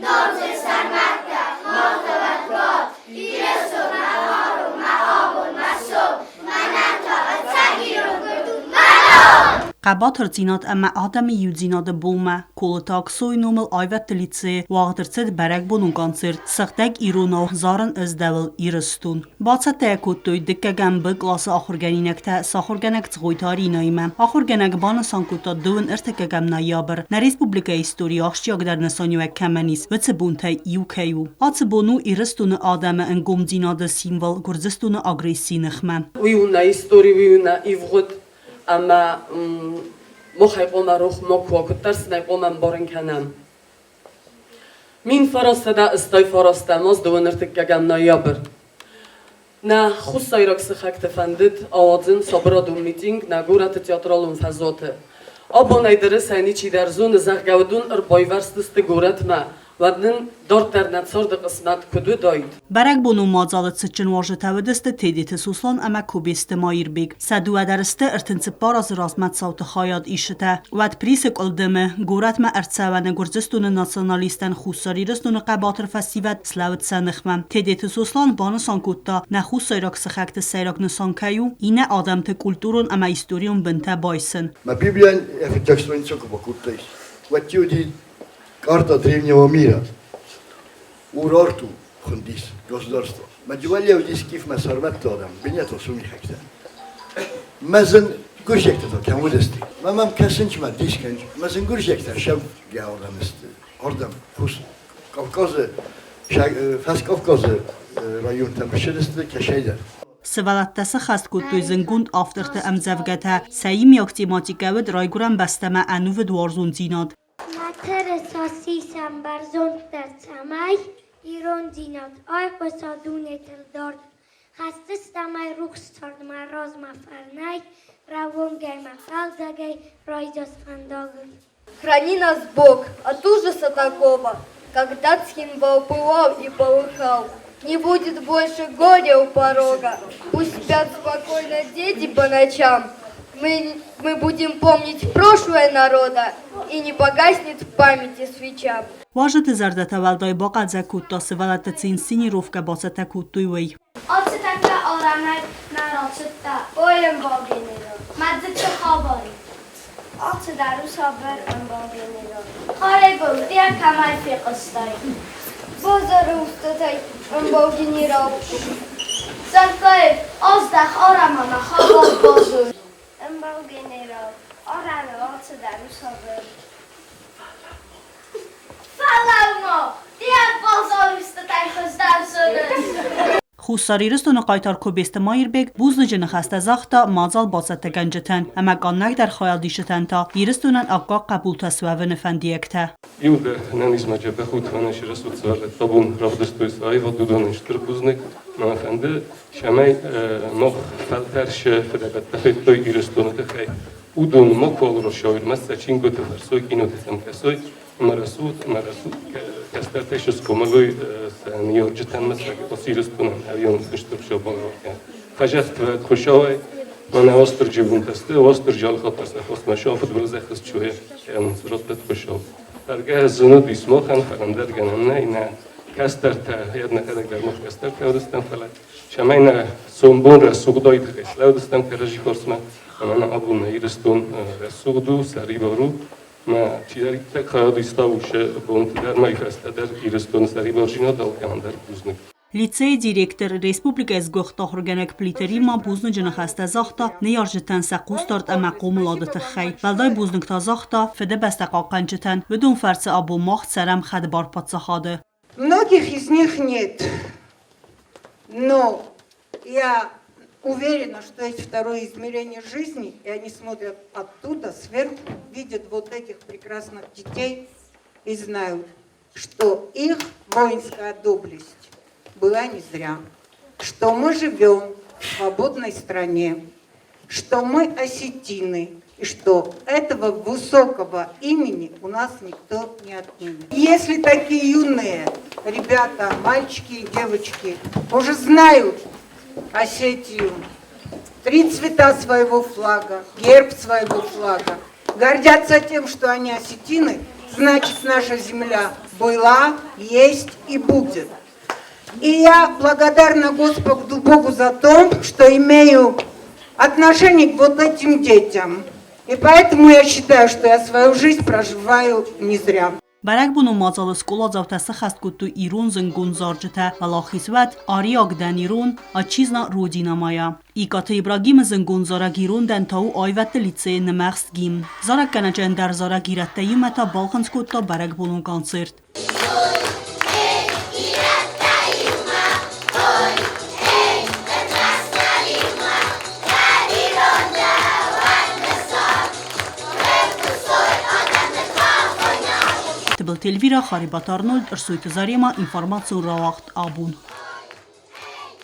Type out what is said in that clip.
Ноджы сӕрмӕттӕ, мах лӕвӕрдгод, Ирыстон, мӕ хъару, мӕ абон, мӕ сом, Мӕнӕн та ӕцӕг ирон гуырд у мӕ ном! Хъӕбатырдзинад ӕмӕ адӕмы иудзинады бонмӕ Колыты Аксойы номыл аивӕдты лицейы уагъд ӕрцыд бӕрӕгбонон концерт «Сыгъдӕг иронау зарын ӕз дӕуыл, Ирыстон». Бацӕттӕ йӕ кодтой дыккӕгӕм Б къласы ахуыргӕнинӕгтӕ сӕ ахуыргӕнӕг Цгъойты Аринаимӕ. Ахуыргӕнӕг банысан кодта дыууын ӕртыккӕгӕм ноябрь нӕ республикӕйы историйы ахсджиагдӕр нысаниуӕг кӕмӕн ис, уыцы бонтӕй иу кӕй у. Ацы бон у Ирыстоны адӕмы ӕнгомдзинады символ Гуырдзыстоны агрессийы ныхмӕ. Уый у нӕ истори, уый у нӕ ивгъуыд ӕмӕ махӕй хъуамӕ рох макуы уа, куыддӕр сын ӕй хъуамӕ ӕмбарын кӕнӕм. 1989 аз дыууын ӕртыккӕгӕм ноябрь. Нӕ хуссайраг сыхӕгты фӕндыд ауадзын сабырадон митинг нӕ горӕты театралон фӕзуаты. Абонӕй дырысӕй ничидӕр зоны, зӕгъгӕ, уыдон ӕрбайвӕрстысты горӕтмӕ, уӕд нын дарддӕр нӕ царды хъысмӕт куыд уыдаид? Бӕрӕгбонон мадзалы цытджын уазджытӕ уыдысты Тедеты Сослан ӕмӕ Кобесты Маирбег. Сӕ дыууӕ дӕр сты 34 азы размӕ цауты хайад исджытӕ. Уӕд Присы къуылдымы, горӕтмӕ ӕрцӕуӕны Гуырдзыстоны националисттӕн Хуссар Ирыстоны хъӕбатыр фӕсивӕд слӕуыд сӕ ныхмӕ. Тедеты Сослан банысан кодта, нӕ хуссайраг сыхӕгты сӕйраг нысан кӕй у иннӕ адӕмты культурон ӕмӕ историон бынтӕ байсын. Мӕ Библийӕн йӕ фыццаг страницӕ куы бакодтаис, уӕд уыди карта древнего мира. Урарту хуындис государство. Мӕ дивалия уыди скифмӕ сӕрмӕтты адӕм, бинӕтон сомихӕгтӕ. Мӕ зын гуырдзиӕгтӕ та кӕм уыдысты? Мӕ мӕм кӕсынч мӕ дис кӕнч. Мӕ зын гуырдзиӕгтӕ сӕвгӕ адӕм сты. Ардӕм, Кавказы, Фӕскавказы районтӕм ссыдысты кӕсӕйдӕр. Сывӕллӕттӕ сӕххӕст кодтой зындгонд авторты ӕмдзӕвгӕтӕ, сӕ иумиаг тематикӕ уыд райгуырӕн бӕстӕмӕ ӕнувыд уарзондзинад. Мӕ тырыса сисӕм бӕрзонддӕр, цӕмӕй ирондзинад айхъуыса дунетыл дард. Хӕсдзыстӕм ӕй рухс цардмӕ размӕ фӕрнӕй, рӕуонгӕй мӕ хъӕлдзӕгӕй райдзаст фӕндагыл. Храни нас Бог от ужаса такого, когда Цхинвал пылал и полыхал. Не будет больше горя у порога, пусть спят спокойно дети по ночам. Мы будем помнить прошлое народа, и не погаснет в памяти свеча. Уазджыты зӕрдӕтӕ уӕлдай бахъӕлдзӕг кодта сывӕллӕтты инсценировкӕ бацӕттӕ кодтой уый. Ацытӕккӕ арӕнӕй мӕ рацыдтӕ, ой, ӕмбал генерал, мӕ дзыппы хабар и. Алцыдӕр у сабыр, ӕмбал генерал. Хъӕрӕй был, дӕ кӕмӕй фехъуыстай? Базары устытӕй, ӕмбал генерал. Саркаев, аздӕх арӕмӕ хабар базон. Ӕмбал генерал, арӕны алцыдӕр у сабыр. Фӕлӕуу-ма, дӕ базары устытӕй хуыздӕр зоныс? Хуссар Ирыстоны хъайтар Кобесты Маирбег бузныджы ныхӕстӕ загъта мадзал бацӕттӕгӕнджытӕн ӕмӕ къаннӕгдӕр хайадисджытӕн та Ирыстонӕн аккаг хъӕбултӕ суӕвыны фӕндиӕгтӕ. Иу дӕр ӕнӕнизмӕ джӕбӕх ут, фӕнӕ сирӕсугъд сывӕллӕттӕ бон равдыстой сӕ аивад, уыдонӕн стыр бузныг. Мӕ фӕнды, цӕмӕй ног фӕлтӕр сӕ фыдӕбӕттӕ федтой Ирыстоны тыххӕй. Уыдон макуал росой, ӕрмӕст сӕ чингуыты фӕрсой, киноты сӕм кӕсой ӕмӕ рӕсугъд ӕмӕ рӕсугъд кӕстӕртӕй сысхъомыл сӕ ныййарджытӕн ма сӕ Ирыстонӕн ӕвйон стыр сабалгъ. Хӕзӕхтвӕд Хуыцауӕй мӕнӕ Уастырджи бунтӕсты, Уастырджи алхатта сӕ хосмӕ сӕ фыдбылызӕй хызт радтӕд Хуыцау. Бӕргӕ зын уыдис махӕн, фӕлӕ ӕндӕр гӕнӕн нӕй, нӕ кӕстӕртӕ, нӕхӕдӕг дӕр мах кӕстӕртӕ уыдыстӕм, фӕлӕ цӕмӕй нӕ сомбон рӕсугъдӕй тыххӕй слӕудыстӕм кӕрӕдзи фарсмӕ, ӕмӕ нӕ абон нӕ Ирыстон рӕсугъд у, сӕрибар у, мӕ чидӕриддӕр хайад иста уыцы бонты дӕр, мӕ фӕстӕ дӕр Ирыстоны сӕрибардзинад алкӕмӕн дӕр бузныг. Лицейы директор, республикӕйы сгуыхт ахуыргӕнӕг Плиты Римма бузныджы ныхӕстӕ загъта ныййарджытӕн сӕ хъусдард ӕмӕ хъомылады тыххӕй. Уӕлдай бузныг та загъта Фыдыбӕстӕ хъахъхъӕнджытӕн, уыдон фӕрцы абон мах цӕрӕм хӕдбар паддзахады. Многих из них нет, но я уверена, что есть второе измерение жизни, и они смотрят оттуда, сверху, видят вот этих прекрасных детей и знают, что их воинская доблесть была не зря, что мы живем в свободной стране, что мы осетины, и что этого высокого имени у нас никто не отнимет. Если такие юные ребята, мальчики и девочки, уже знают Осетию, три цвета своего флага, герб своего флага, гордятся тем, что они осетины, значит, наша земля была, есть и будет. И я благодарна Господу Богу за то, что имею отношение к вот этим детям. И поэтому я считаю, что я свою жизнь проживаю не зря. Бӕрӕгбонон мадзалы скъоладзаутӕ сӕххӕст кодтой ирон зынггонд зарджытӕ «Уӕлахиз уӕд», «Ариаг дӕн ирон», «Отчизна Родина моя». Икъаты Ибрагимы зынггонд зарӕг «Ирон дӕн» та у аивӕдты лицейы нымӕхст гимн. Зарӕггӕнӕджы ӕндӕр зарӕг ирӕттӕ-имӕ та балхынцъ кодта бӕрӕгбонон концерт. Тыбылты Эльвира, Харибат Арнольд, Ӕрсойты Зарема, информацион рауагъд «Абон».